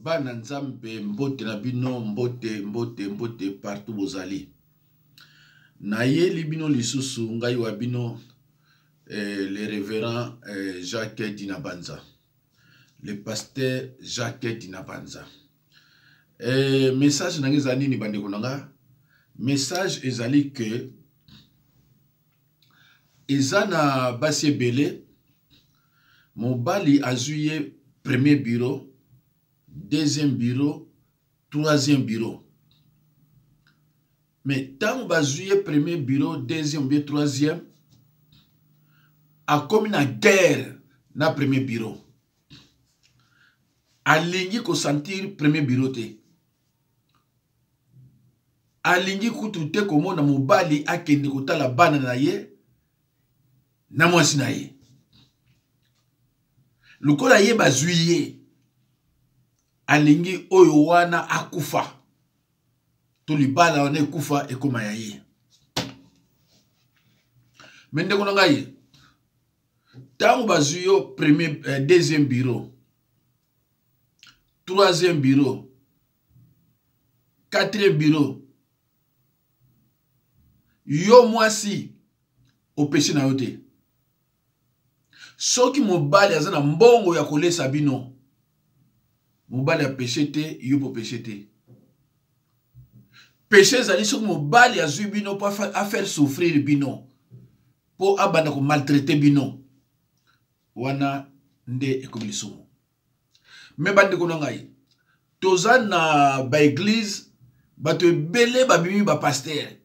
Bana Nzambe, mbote na bino, mbote, mbote, mbote partout bozali. Nayeli bino lisusu ngai wa bino eh, le révérend eh, Jacques Dinabanza, le pasteur Jacques Dinabanza. Eh, message na ngai ezali nini bandeko na nga? Message ezali que eza na basi ebele mobali azwi ye premier bureau, deuxième bureau, troisième bureau. Mais ntango bazwi ye premier bureau, deuxième bien troisième, akomi na guerre na premier bureau, alingi kosentir premier bureau te, alingi kutu te komona mobali akende kotala bana na ye na mwasi na ye. Lokola ye bazwi ye, alingi oyo wana akufa to libala wana ekufa ekoma ya ye. Me ndeko na ngai, ntango bazwi yo premier, deuxième bureau, troisième bureau, quatrième bureau, yo mwasi opesi na yo te. Soki mobali aza na mbongo ya kolesa bino, mobali apeshe te, yo mpo peshe te. Peshe ezali soki mobali azwi bino mpo afaire souffrir bino, mpo abanda komaltraite bino, wana nde ekomi lisumu. Me bandeko na ngai, toza na baeglize, bato ebele babimi bapaster.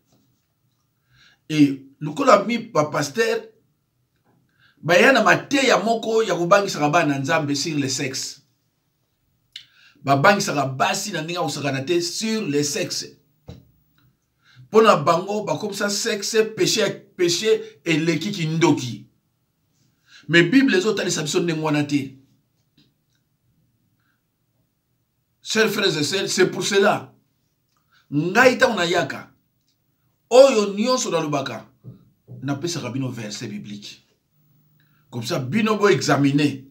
E lokola babimi bapaster, baya na mateya moko ya kobangisaka bana na Nzambe sur le sexe. Babangisaka basi na ndenge ya kosakana te sur le sexe. Mpo na bango bakomisa sexe péché, péché eleki kindoki. Mais Bible ezotalisa biso ndenge wana te. Chers frères et sœurs, c'est pour cela ngai ntango nayaka oyo nyonso nalobaka, napesaka bino verset biblique, comme ça bino boexamine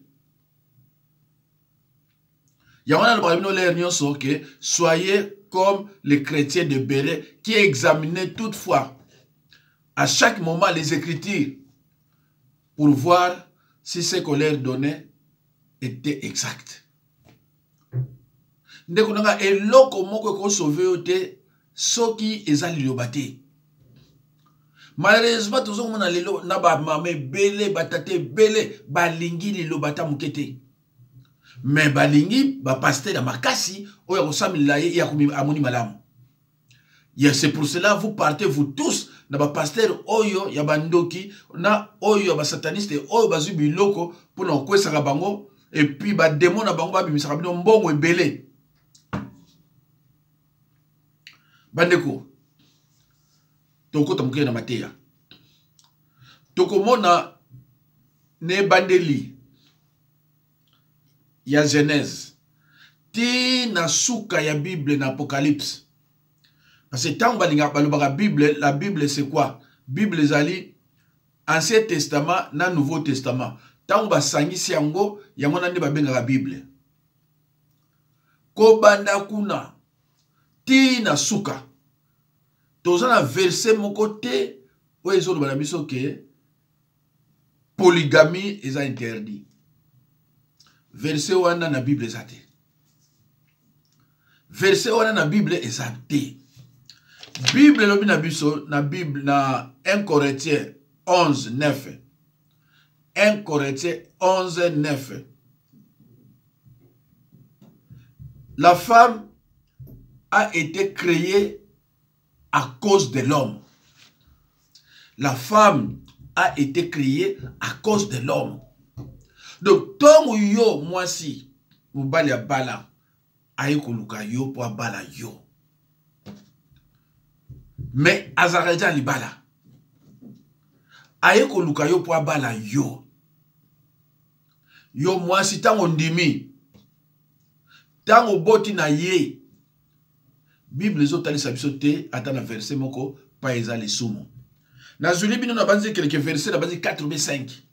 yango. Nalobaka bino lere nyonso ke soyez comme les chrétiens de Bérée qui examinaient toutefois à chaque moment les Écritures pour voir si ce qu'on leur donnait était exact. Ndeko na nga, eloko moko ekosauve yo te soki eza liloba te. Malheureusement tozokomona lelo na bamama ebele, batata ebele balingi liloba ata moke te, me balingi bapaster ya makasi oyo akosamelela ye, ye amoni malamu. Yes, c'est pour cela vous partez vous tous na bapaster oyo ya bandoki na oyo ya basataniste oyo bazwi biloko mpona kokwesaka bango, et puis bademo na bango babimisaka bino mbongo ebele. Bandeko, tokota moke na mateya, tokomona na ebandeli ya Genèse ti na suka ya Bible na Apocalypse. Parce que ntango balingaka balobaka Bible, la Bible c'est quoi? Bible ezali Ancien Testament na Nouveau Testament. Ntango basangisi yango, yango wana nde babengaka Bible. Kobanda kuna ti na suka, toza na verset moko te oyo ezoloba na biso ke polygamie eza interdit. Verset wana na Bible eza te. Verset wana na Bible eza te. Bible elobi na biso na Bible na 1 Corinthiens 11 9. 1 Corinthiens 11 9. La femme a été créée à cause de l'homme. La femme a été créée à cause de l'homme. Donc, ntango yo mwasi, mobali abala, aye koluka yo mpo abala yo, mais azalaka deja libala, aye koluka yo mpo abala yo. Yo mwasi, ntango ndimi, ntango oboti na ye, Bible ezotalisa biso te ata na verset moko pa eza lisumu. Nazwili bino na banzi quelque verset, na banzi 4 ou 5.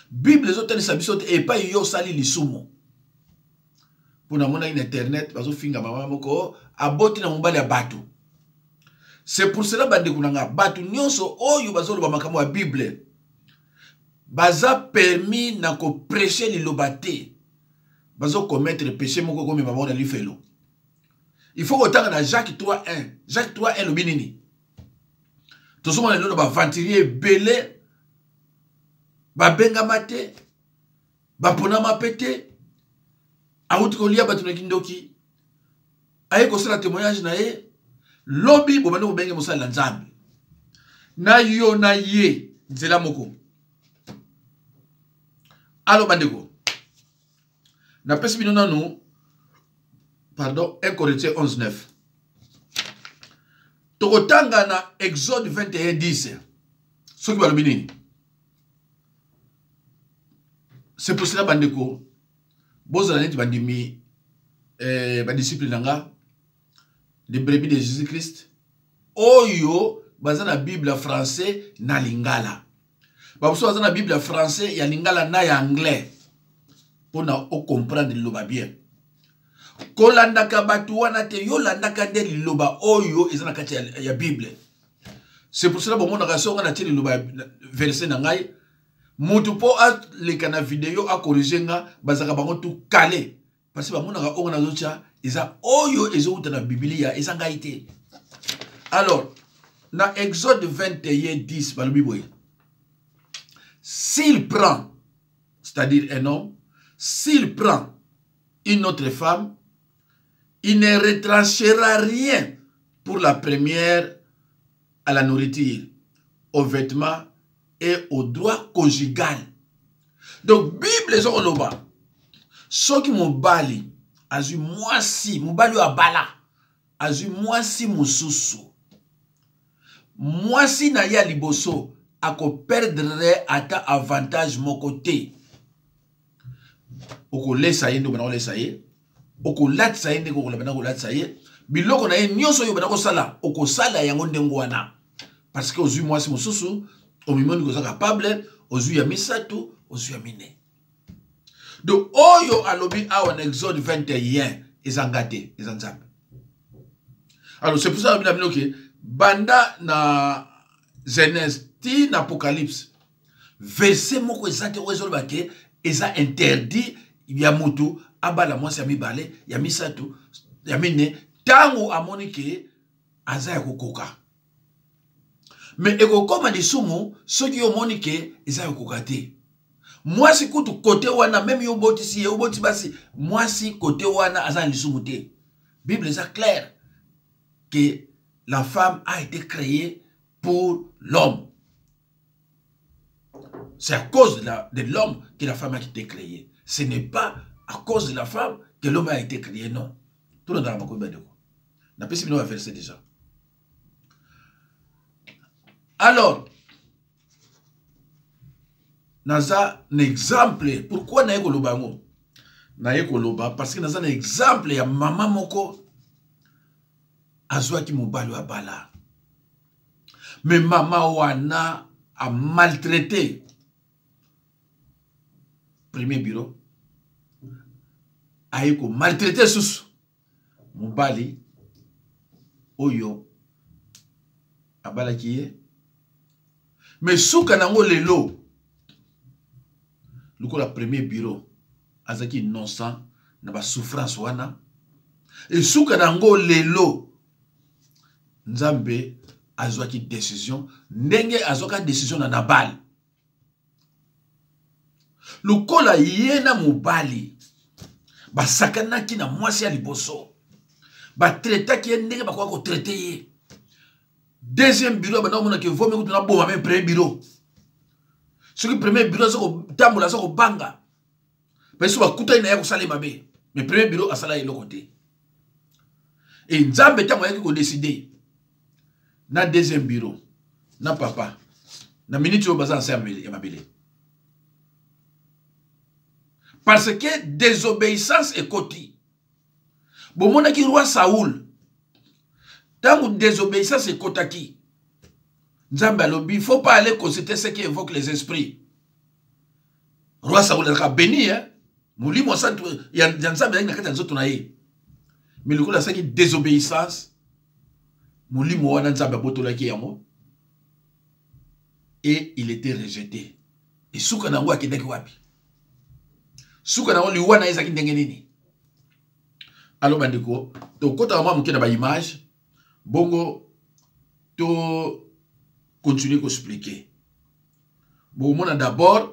Bible ezotalisa biso te epai yo osali lisumu. Mpo namonaki na internet bazofinga mama moko aboti na mobali ya bato. C'est pour cela, bandeko na nga, bato nyonso oyo bazoloba makambo ya Bible baza permis na koprêche liloba te, bazokomettre péché moko ekomema bango na lifelo. Il faut kotanga na Jacques 3.1. Jacques 3.1 elobi nini? Tozomona lelo na baaventurier ebele babengama te, baponama mpe te, awuti kolia bato na kindoki, aye kosala témoignage na ye, lobi bobandi kobenge mosali na Nzambe. Na yo na ye nzela moko. Alo bandeko, napesi bino nanu, pardon, 1 Corinthiens 11 9. Tokotanga na Exode 21 10 soki balobi nini. C'est pour cela, bandeko, bozala neti bandimi, badisciple na nga, de brebis de Jésus Christ, oyo baza na Bible ya français na lingala. Bamosusu baza na Bible ya français, ya lingala na ya anglais, mpona ocomprendre liloba bien. Kolandaka bato wana te, yo landaka nde liloba oyo eza na kati ya Bible. C'est pour cela bomonaka soki nga natie liloba ya verset na ngai, motu mpo aleka na video akorige nga, bazalaka bango tu kale, parce que bamonaka oyo nazotya eza oyo ezowuta na Biblia, eza ngai te. Alors na Exode 21 10 balobi boye: s'il prend, c'est-à-dire un homme, s'il prend une autre femme, il ne retranchera rien pour la première à la nourriture, aux vêtements et au droit conjugal. Donc Bible eza koloba soki mobali azwi mwasi, mobali oyo abala azwi mwasi mosusu, mwasi na ye ya liboso akoperdre ata avantage moko te. Okolesa ye nde obanda kolesa ye, okolatisa ye ndenge okolabanda kolatisa ye, biloko na ye nyonso oyo obanda kosala okosala yango ndenge wana, parce que ozwi mwasi mosusu, omimoni koza capable, ozwi ya misato, ozwi ya mine. Donc oyo alobi awa na Exode 21 eza nga te, eza Nzambe. Alors c'est pour ça alobi na bino ke banda na Genèse ti na Apocalypse, verset moko eza te oyo ezoloba ke eza interdit ya motu abala mwasi ya mibale, ya misato, ya mine, ntango amoni ke aza ya kokoka. Me ekokoma lisumu soki yo omoni ke eza ya kokoka te. Mwasi kutu kote wana, meme yo obotisi ye, obotisi basi, mwasi kote wana aza na lisumu te. Bible eza claire que la femme a été créée pour l'homme. C'est à cause de l'homme que la femme a été créée. Ce n'est pas à cause de la femme que l'homme a été créé, non. Tout le monde a bandeko. Napesi bino verset déjà. Alors, naza na exemple. Pourquoi naye koloba yango? Naye koloba parce que naza na exemple ya mama moko azwaki mobali wa bala. Mais mama wana a maltraité premier bureau, aye ko maltraité susu mobali oyo abalaki ye. Mais suka nango lelo, lokola premier bureau azalaki innocent na ba souffrance wana, esuka nango lelo Nzambe azwaki décision ndenge azwaka décision na Nabal. Lokola ye na mobali basakanaki na mwasi ya liboso, batraitaki ye ndenge bakoka kotraite ye. Deuxième bureau banda komona ke vomi kutu naboma meme premier bureau. Soki premier bureau aza kotambola, aza kobanga, mpe so bakutani na ye kosala ye mabe, mais premier bureau asala eloko te. E Nzambe ntango ayaki kodeside na deuxième bureau na papa, na minute oyo baza na se ya mabele, parce que désobéissance ekoti. Bomonaki roi Saoul, ntango désobéissance ekotaki, Nzambe alobi faut pas aller consulter ceux qui invoquent les esprits. Roi Saoul azalaka béni, hein? Molimo santu ya Nzambe azalaki na kati ya nzoto na ye, mais lokola asalaki désobéissance, molimo wana Nzambe abotolaki yango et il était rejeté. Esuka na yango akendaki wapi? Suka na yango liwa na ye ezalaki ndenge nini? Alo bandeko, tokotaka mwa moke na baimage, bongo to continue koexplike. Bokomona d'abord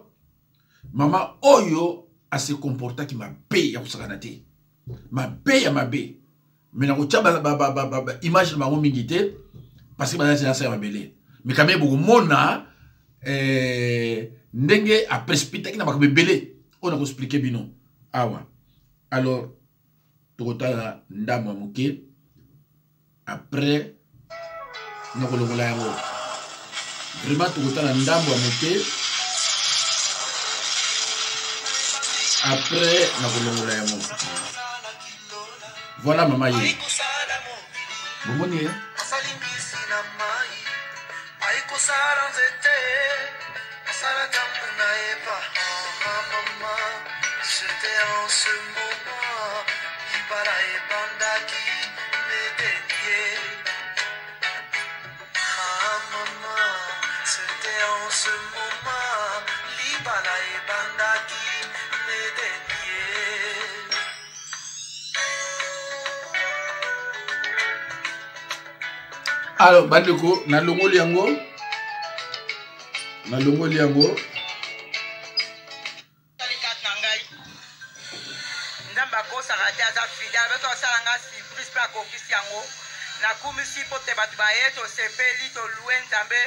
mama oyo ase comportaki mabe ya kosakana te, mabe ya mabe. Me nakotya image na bango mingi te parce que baza nse ya mabele. Mais quand même bokomona ndenge aprécipitaki na makambo ebele oyo nakoexplike bino awa. Alors tokotala ndambo ya moke après nakolongola yango. Vraiment tokotala ndambo ya moke après nakolongola yango. Voilà mama ye bomoni ye Alors bandeko, nalongoli yango, nalongoli yango. Nzambe akosaka te, aza fidèle, abeki kosala nga surprise mpe akokisi yango. Nakumisi mpo te bato baye, tosepeli, tolue Nzambe.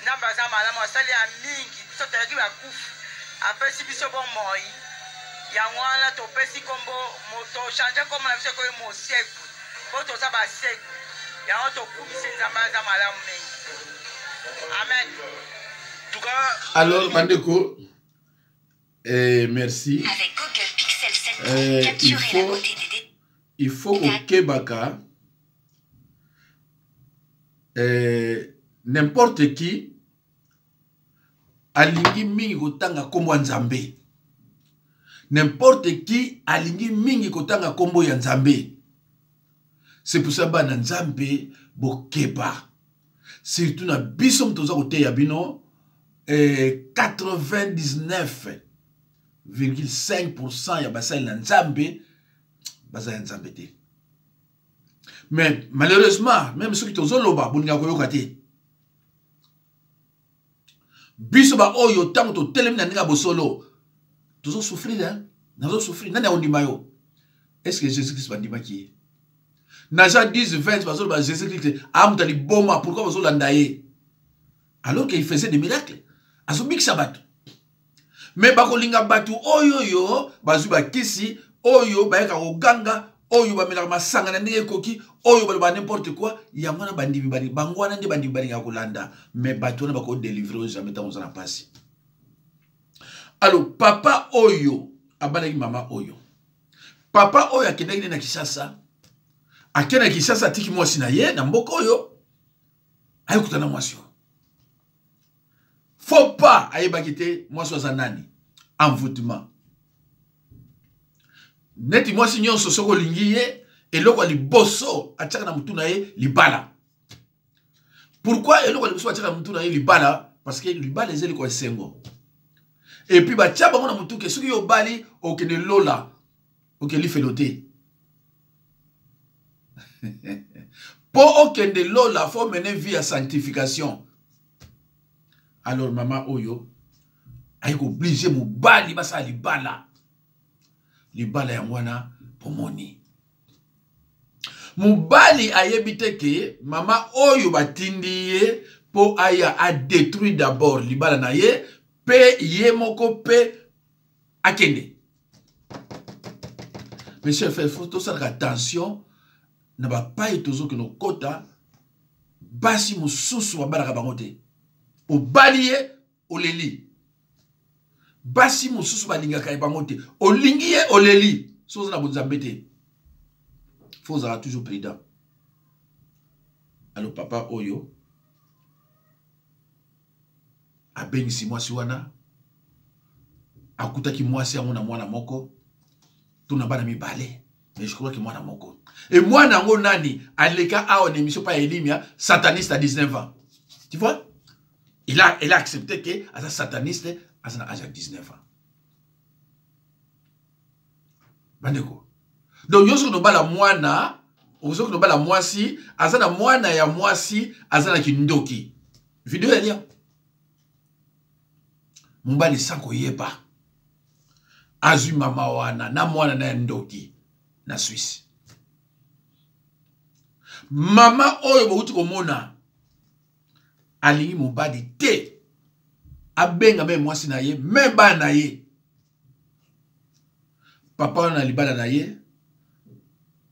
Nzambe aza malamu, asali ya mingi. Biso toyaki bakufi, apesi biso bomoi. Yango wana topesi kombo, tochange kombo na biso ekoyi Mosekwi, mpo toza basekwi. Yango tokumisi Nzambe, aza malamu mingi. Amen. Alors bandeko, merci. Avec Google Pixel 7 Pro, il capturez la faut, beauté des détails. Il faut kokebaka, n'importe qui alingi mingi kotanga kombo ya Nzambe. N'importe qui alingi mingi kotanga kombo ya Nzambe. C'est pour ça bana Nzambe bokeba. Surtout na biso moto oza koteya bino, 99,5% ya basali na Nzambe baza ya Nzambe te. Mais malheureusement, même soki tozoloba bolinga koyoka te. Biso ba oyo tango totelemi na ndenge ya bosolo, tozo souffrir, hein? Nazo souffrir. Nani akondima yo? Est-ce que Jésus-Christ bandimaki ye? Na Jean 10, 20, bazoloba Jésus-Christ amuta liboma, pourquoi bazolanda ye? Alors qu'il faisait des miracles. Azobikisa bato. Mais bakolinga bato oyo yo bazwi bakisi, oyo bayaka koganga, oyo bamelaka masanga na ndenge ekoki, oyo baloba n'importe quoi, yango wana bandimi bali, bango wana nde bandimi balingaka kolanda. Mais bato wana bako délivrer oyo jamais ntango oza na pasi. Alors papa oyo abalaki mama oyo, papa oyo akendaki nde na Kinshasa, akendaki na Kinshasa atiki mwasi na ye na mboka oyo, ayekutana na mwasi oyo. Faut pas ayebaki te mwasi aza nani. Envoûtement. Neti mwasi nyonso soki olingi ye, eloko ya liboso atiaka na mutu na ye libala. Pourquoi eloko ya liboso atiaka na mutu na ye libala? Parce que libala ezali kwa esengo. Et puis batia bango na mutu ke soki yo obali okende lola, okende lifelo te. Po okende lola, faut mener vie ya sanctification. Alors mama oyo ayi kooblige mobali basala libala. Libala yango wana pomoni. Mobali ayebi te ke mama oyo batindi ye po aya a détruire d'abord libala na ye pe ye moko pe akende. Monsieur frère, faut tosalaka attention na bapai tozokende kokota. Basi mosusu babalaka bango te. Obali ye, oleli. Basi mosusu balingaka ye bango te. Olingi ye, oleli. Soki oza na bonzambe te. Faut ozala toujours prudent. Alors papa oyo abengisi mwasi wana, akutaki mwasi yango na mwana moko. To na bana mibale. Mais je crois que mwana moko. Et mwana yango nani aleka awa na émission pa Elimia, sataniste à 19 ans. Tu vois? Il a accepté que aza sataniste aza na âge ya 19 ans. Bandeko. Donc yo soki nobala mwana, ozoki nobala mwasi, aza na mwana ya mwasi, aza na kindoki. Video ya lia. Mobali sans koyeba. Azwi mama wana na mwana na ya ndoki na Suisse. Mama oyo bouti komona alingi mobali te, abenga me mwasi na ye me bana na ye. Papa wana na libala na ye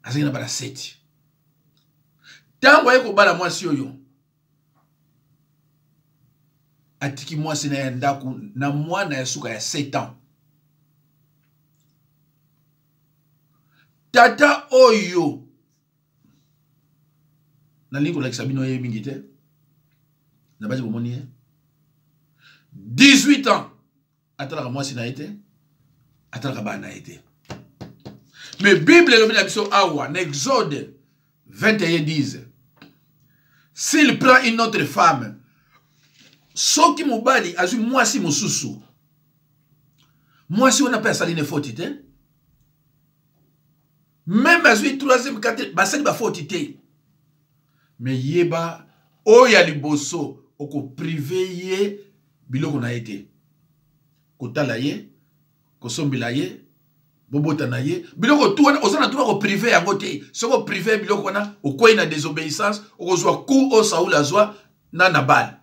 azalaki na bana 7. Ntango aye kobala mwasi oyo, atiki mwasi na ya ndako na mwana ya suka ya 7 ans. Tata oyo nalingi kolakisa bino ye mingi te, nabasi bomoni ye 18 ans atalaka mwasi na ye te, atalaka bana na ye te. Mais Bible elobi na biso awa na Exode 21:10, s'il prend une autre femme, soki mobali azwi mwasi mosusu, mwasi wana mpe asali ne faute te, même azwi troisième, quatrième, basali ba faute te. Mais yeba oyo ya liboso okoprive ye biloko na ye te, kotala ye, kosombela ye, bobota na ye biloko tu wana, oza na droit koprive yango te. Soki oprive biloko wana, okwei na désobéissance, okozwa coup oyo Saul azwa na Nabal.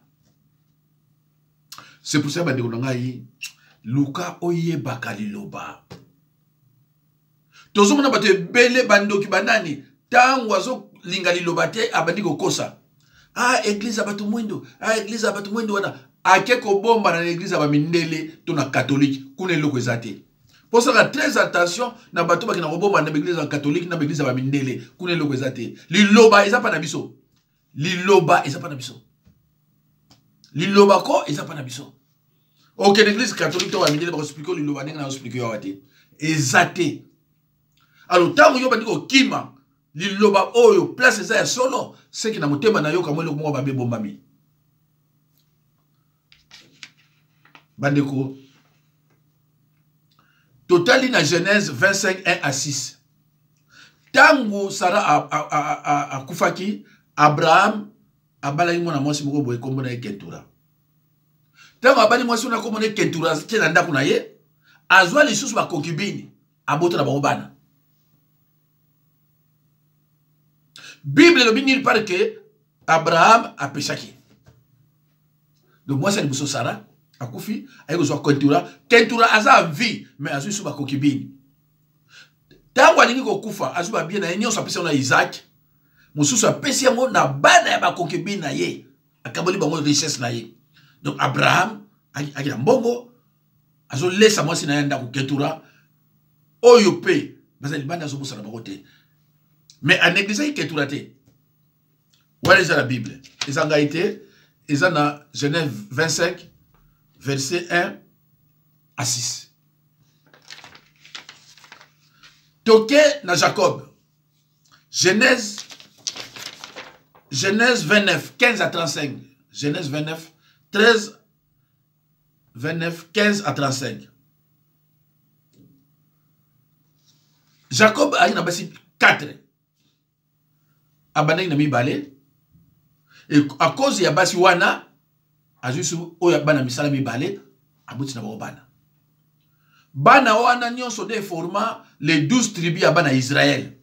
C'est pour ça, bandeko na ngai, luka oyebaka liloba. Tozomona bato ebele bandoki banani, ntango azolinga liloba te, abandi kokosa. Ah, église ya bato mwindo, ah, église ya bato mwindo wana, ake kobombana na église ya bamindele to na catholique, kuna eloko eza te. Posala très attention na bato bakenda kobombana na baeglise ya catholique, na baeglise ya bamindele, kuna eloko eza te. Liloba eza mpa na biso, liloba eza mpa na biso, liloba ko eza mpa na biso. Okende église catholique to bamindele, bakoexplike liloba ndenge na explike yo awa te, eza te. Alors ntango yo bandi kokima liloba oyo place eza ya solo, seki na motema na yo kamwa eloko moko mabe ebombami. Bandeko, totali na Genèse 25 1 à 6, ntango Sara akufaki, Abraham abalaki mwana mwasi moko boye, kombo na ye Ketura. Ntango abali mwasi wana, kombo na ye Ketura, tie na ndako na ye, azwa lisusu baconcubine, abota na bango bana. Bible elobi nulle part que Abraham apesaki. Donc mwasi ya liboso Sara akufi, aye kozwa Ketura. Ketura aza en vie, mais azwi lisusu baconcubine. Ntango alingi kokufa, azwi babie na ye nyonso, apesi yango na Isaac, mosusu apesi yango na bana ya baconcubine na ye, akaboli bango richesse na ye. Donc Abraham aki na mbongo, azolesa mwasi na ye ndako Ketura, oyo mpe baza libanda, azobosana bango te, mais anéglisaki Ketura te. Wana eza na Bible, eza ngai te, eza na Genèse 25 verset 1 à 6. Toke na Jacob, Genèse 29 15 à 35, Genèse 29 13, 29 15 à 35. Jacob ayaki na basi 4, abandaki na mibale, et à cause ya basi wana azwi su oyo bana misala mibale, aboti na bango bana. Bana wana nyonso nde forma les 12 tribus ya bana Israël.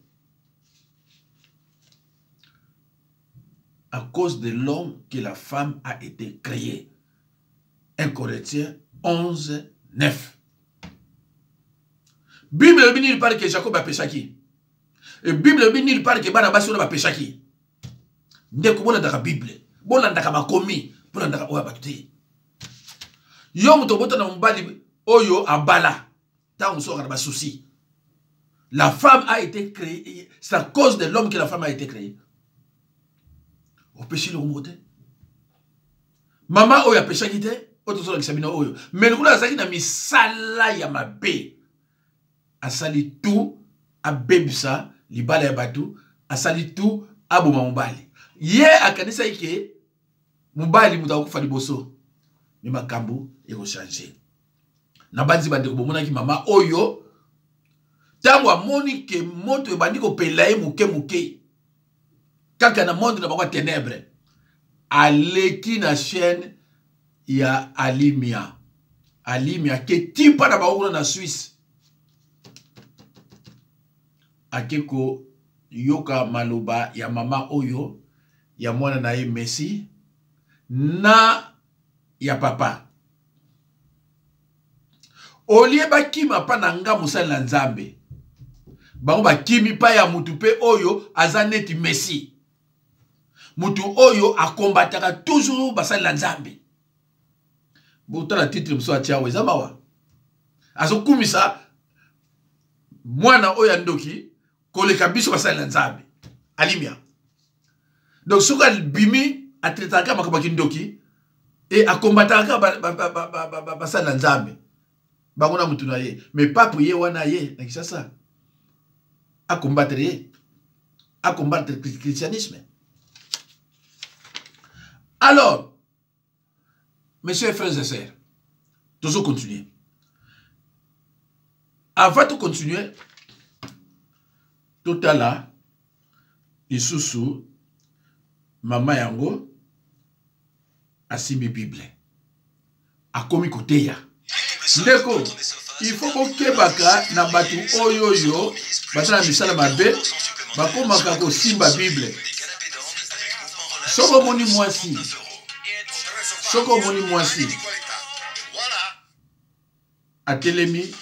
À cause de l'homme que la femme a été créée. 1 Corinthiens 11 9. Bible elobi nulle part que Jacob apesaki. Et Bible elobi nulle part que bana basi wana bapesaki. Ndeko, bolandaka Bible, bolandaka makomi, bolandaka oyo ya bato te. Yo moto obota na mobali oyo abala, ntango mosusu akana basusi. La femme a été créée, c'est à cause de l'homme que la femme a été créée. Opesi eloko moko te. Mama oyo apesaki te, oyo tozolakisa bino oyo, mais lokola azalaki na misala ya mabe, Asali tout abebisa libala ya bato, asali tout aboma mobali. Ye akanisaki ke mobali moto akokufa liboso, me makambo ekochange. Nabanzi bandeko bomonaki mama oyo ntango amoni ke moto ebandi kopela ye moke moke kaka na monde na bango ya ténèbre, aleki na chaîne ya Alimia. Alimia ke tipa na bango kuna na Suisse, ake koyoka maloba ya mama oyo ya mwana na ye Messi na ya papa. Olie bakima pa na nga mosali na Nzambe, bango bakimi pa ya mutu mpe oyo aza neti Messi, mutu oyo akombataka toujours basali na Nzambe. Botala titre mosusu atia awa, eza mawa. Azokumisa mwana oyo ya ndoki koleka biso basali na Nzambe. Alimia. Donc soki abimi atraitaka makambo ya kindoki e akombataka basali na Nzambe bango na mutu na ye. Mais pape ye wana ye na Kinshasa akombattre ye, akombattre christianisme. Alors, messieurs, frères et sœurs, toujours continuer. Avant de continuer, tout à l'heure, lisusu mama yango asimbi Bible, akomi koteya. Ndeko, il faut bokebaka na bato oyo oyo baza na misala mabe, bakomaka kosimba Bible. Soki omoni mwasi, soki omoni mwasi atelemi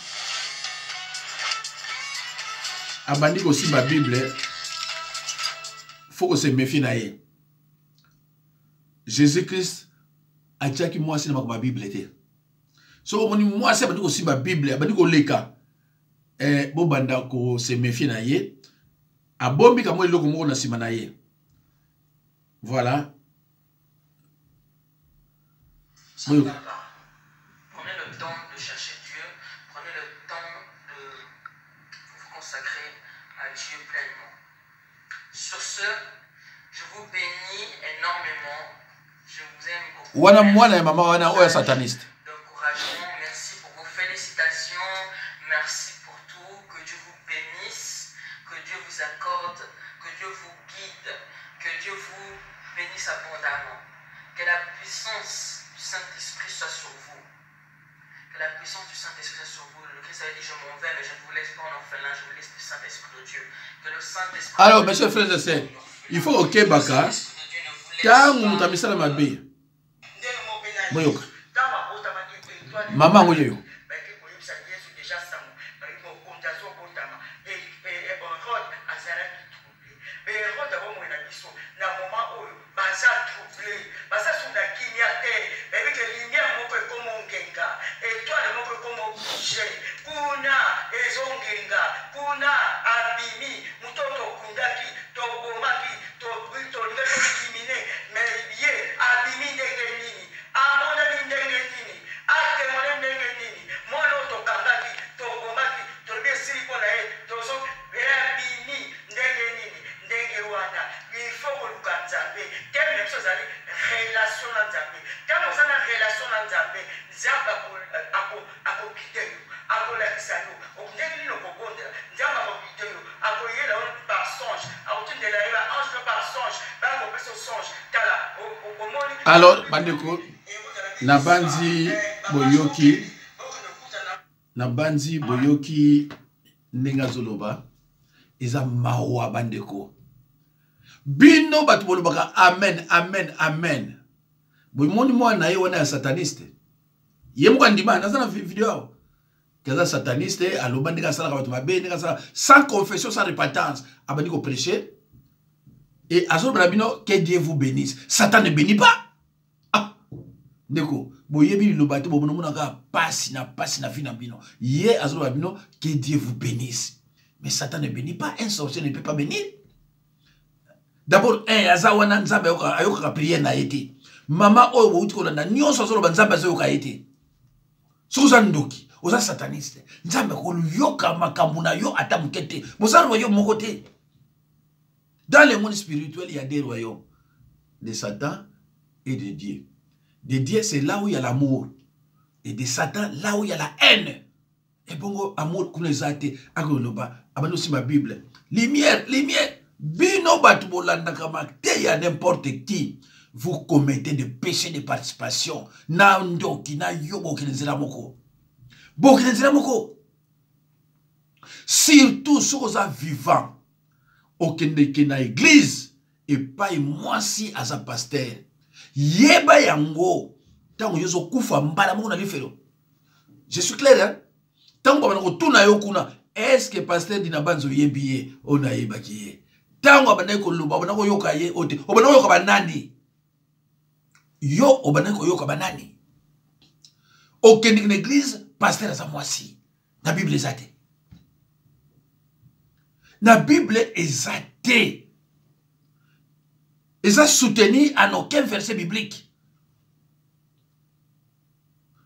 abandi kosimba Bible, faut kose méfier na ye. Jésus-Christ atiaki mwasi na makambo ya Bible te. Soki omoni mwasi abandi kosimba Bible, abandi koleka, bobanda kose méfier na ye. Abombi kamwa eloko moko na nsima na ye. Voilà. Prenez le temps de chercher Dieu, prenez le temps de vous consacrer à Dieu pleinement. Sur ce, je vous bénis énormément. Je vous aime beaucoup. Wana mwana ya mama wana oyo sataniste. D'encouragement, merci pour vos félicitations, merci pour tout. Que Dieu vous bénisse, que Dieu vous accorde, que Dieu vous guide, que Dieu vous bénisse abondamment. Que la puissance du Saint-Esprit soit sur vous. Que la puissance du Saint-Esprit soit sur vous. Le Christ avait dit, je m'en vais, mais je ne vous laisse pas en orphelin, je vous laisse le Saint-Esprit de Dieu. Que le Saint-Esprit. Alors, mes chers frères et sœurs, il faut okebaka ntango moto amisala mabe. Boyoka mama yango yeyo. Alors, bandeko, nabanzi boyoki, nabanzi boyoki ndenge azoloba, eza mawa bandeko. Bino bato bolobaka amen, amen, amen. Bomoni mwana na ye wana ya sataniste. Ye moko andima, naza na video awa. Kaza sataniste, aloba ndenge asalaka bato mabe, ndenge asalaka sans confession, sans repentance, abandi ko prêcher. Et azoloba na bino, que Dieu vous bénisse. Satan ne bénit pas. Ah, ndeko, boyebi liloba te, bomonaka pasi na pasi na vie na bino. Ye azoloba bino, que Dieu vous bénisse. Mais Satan ne bénit pas, un sorcier ne peut pas bénir. D'abord, un aza wana Nzambe ayokaka prière na ye te. Mama oyo bouti kolanda nyonso azoloba Nzambe azoyoka ye te. Soki oza ndoki, Oza sataniste. Nzambe akoyoka makambo na yo ata moke te. Boza royaume moko te. Dans le monde spirituel, il y a des royaumes. De Satan et de Dieu. De Dieu, c'est là où il y a l'amour. Et de Satan, là où il y a la haine. Ebongo amour kuna eza te. Akoloba, abandi osimba Bible. Lumière, lumière. Bino bato bolandaka mateya n'importe qui. Vous commettez des péchés de participation. Na ndoki, na yo bokende nzela moko. Bokende nzela moko. Surtout soki oza vivant, okendeke na église epai mwasi aza pasteur. Yeba yango ntango yo ozokufa mbala moko na lifelo. Je suis clair, hein? Ntango babanda kotuna yo kuna, est-ce que pasteur Dina Banza oyebi ye? Oyo nayebaki ye. Ntango abandaki koloba, obanda koyoka ye oyo te. Obanda koyoka banani? Yo obandaki koyoka banani? Okendeki na église, pasteur aza mwasi. Na Bible eza te. Na Bible eza te. Eza soutenu en aucun verset biblique.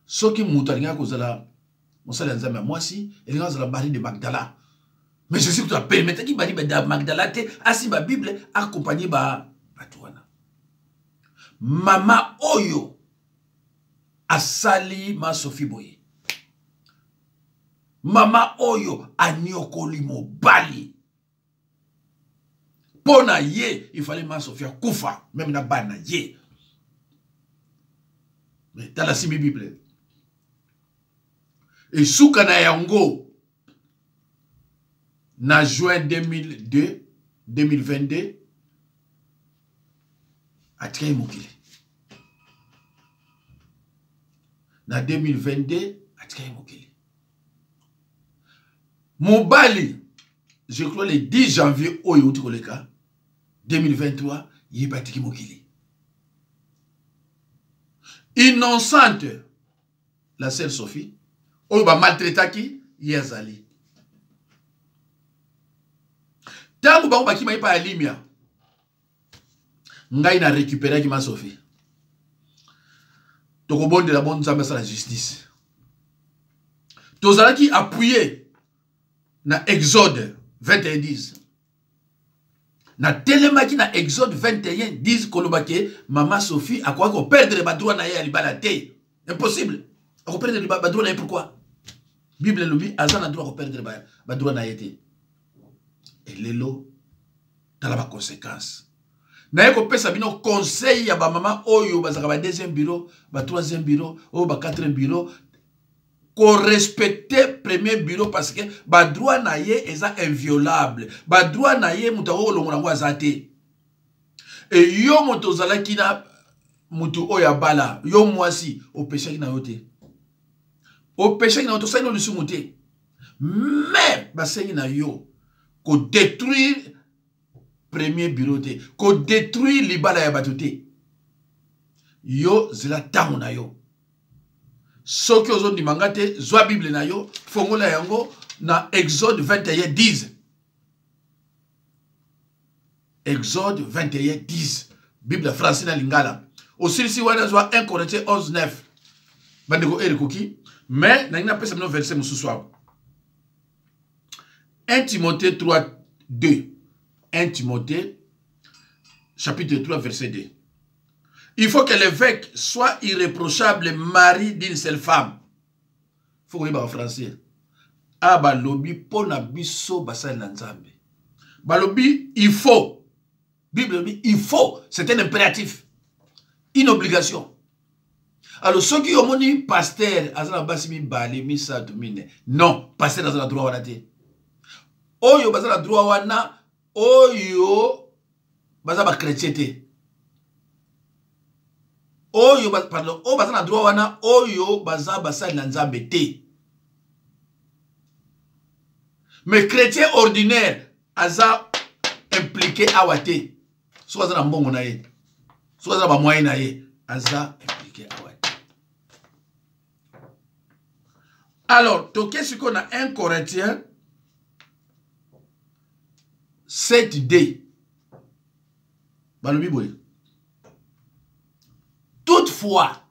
Soki moto alingaki kozala mosali ya Nzambe ya mwasi, elingaki kozala Marie de Magdala. Mais Jésus kutu apermetaki Marie de Magdala te asimba Bible accompagner ba bato wana. Mama oyo asali ma Sophie boye. Mama oyo anyokoli mobali. Mpo na ye, il fallait ma Sophie akufa, même na bana ye. Mais tala simbi Bible. Esuka na yango na juin 2002, 2022, atikaki mokili. Na 2022, atikaki mokili. Mobali, je crois le 10 janvier oyo euti koleka 2023, ye mpe atiki mokili. Innocente, la sœur Sophie, oyo ba maltraitaki, ye azali. Tango bango bakima epai ya Limia, ngai na récupéraki ma Sophie. Tokobondela bon Nzambe asala justice. Tozalaki appuyé na Exode 21:10. Natelemaki na Exode 21:10 koloba ke mama Sophie akoki koperdre ba droit na ye ya libala te. Impossible. Akoperdre ba droit na ye pourquoi? Bible elobi aza na droit koperdre ba droit na ye te. Et lelo tala ba conséquences. Naye kopesa bino conseil ya ba mama oyo bazalaka ba deuxième bureau, ba troisième bureau, oyo ba quatrième bureau. Korespecte premier bureau parce que ba droit na ye eza inviolable. Ba droit na ye moto akoki kolongola yango aza te. E yo moto ozalaki na moto oyo abala, yo mwasi opeshaki na yo te. Opeshaki na yo, tosali no lisumu te. Mais basengi na yo ko détruire premier bureau te, ko détruire libala ya bato te. Yo zela tango na yo. Soki ozondima nga te, zwa Bible na yo, fongola yango na Exode 21:10. Exode 21:10. Bible ya français na lingala. Osilisi wana zwa 1 Corinthiens 11:9. Bandeko erikoki, mais nalingi napesa bino verset mosusu awa. 1 Timothée 3, 2. 1 Timothée chapitre 3 verset 2. Il faut que l'évêque soit irréprochable, mari d'une seule femme. Faut koyeba en français. Ah, balobi mpo na biso basali na Nzambe. Balobi il faut. Bible dit il faut, c'est un impératif, une obligation. Alors soki omoni pasteur aza na basi mibale, misato, mine, non, pasteur aza na droit wana te. Oyo baza na droit wana, oyo baza ba chrétien te. Oyo ba, pardon, oyo baza na droit wana, oyo baza basali na Nzambe te. Mais chrétien ordinaire aza impliqué awa te. Soki aza na mbongo na ye, soki aza na ba moyen na ye, aza impliqué awa te. Alors, toke sikoyo na 1 Corinthiens 7d. Balobi boye. Toutefois,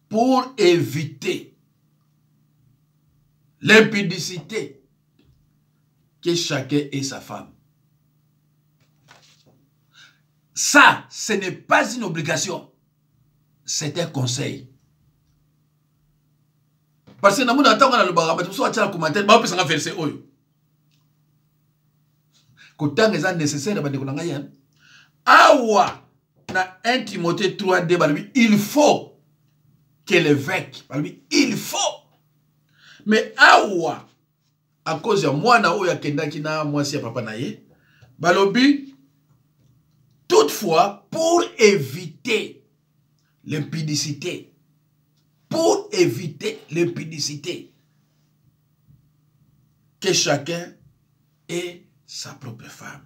pour éviter L'impudicité que chacun ait sa femme. Ça, ce n'est pas une obligation. C'est un conseil. Parce que namona ntango nalobaka bato mosusu batyala commentaire bapesanga verset oyo kotanga eza nécessaire na bandeko na ngai awa na 1 Timothée 3d balobi il faut que l'évêque balobi il faut mais awa à cause ya mwana oyo akendaki na mwasi ya papa na ye balobi toutefois pour éviter l'impudicité pour éviter l'impudicité que chacun ait sa propre femme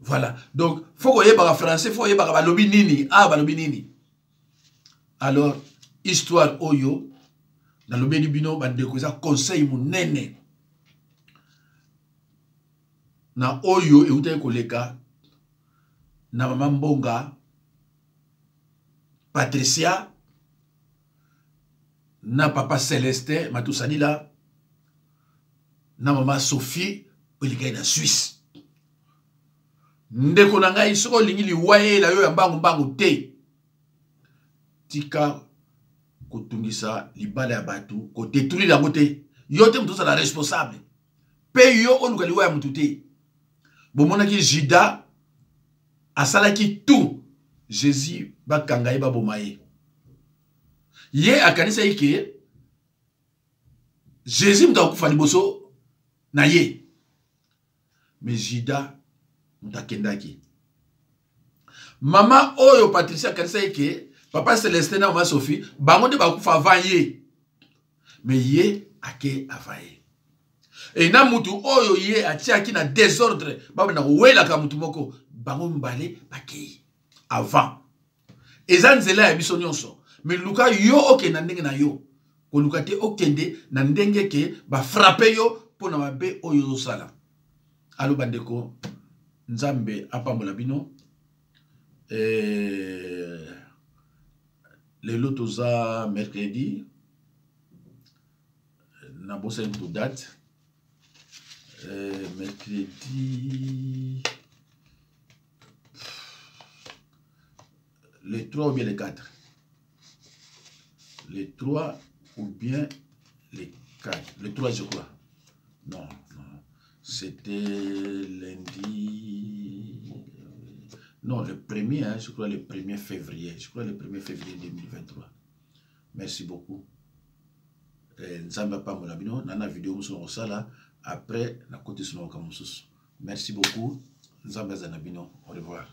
voilà donc faut koyebaka français faut koyebaka balobi nini ah balobi nini alors histoire oyo nalobeli bino bandeko eza conseil monene na oyo eutaki koleka na mama mbonga patricia na papa celestin matusalila na mama sophie oyo elekaki na suisse ndeko na ngai soki olingi liwa eyela yo ya mbangu mbangu te tika kotungisa libala ya bato kodetruire yango te yo te moto ozala responsable mpe yo oluka liwa ya moto te bomonaki juda asalaki tout jésus bakanga ye baboma ye ye akanisaki ke jésus moto akufa liboso na ye mais juda moto akendaki mama oyo patricia akanisaki ke papa celestin na mama sophie bango nde bakufa avant ye mais ye ake avant ye e na mutu oyo ye atiaki na desordre babanda kowelaka mutu moko bango mibale bakei avant eza nzela ya biso nyonso me luka yo okende na ndenge na yo koluka te okende na ndenge ke bafrape yo mpo na mabe oyo ozosala alo bandeko nzambe apambola bino eh, lelo toza mercredi nabosani kutu date eh, mercredi le 3 ou bien le 4 le 3 ou bien le 4 le 3 je crois non non c'était lundi non le premier hein, je crois le 1er février je crois le 1er février 2023 merci beaucoup eh, nzambe apambola bino na na video mosusu nakosala après nakotisi na makambo mosusu merci beaucoup nzambe aza na bino au revoir.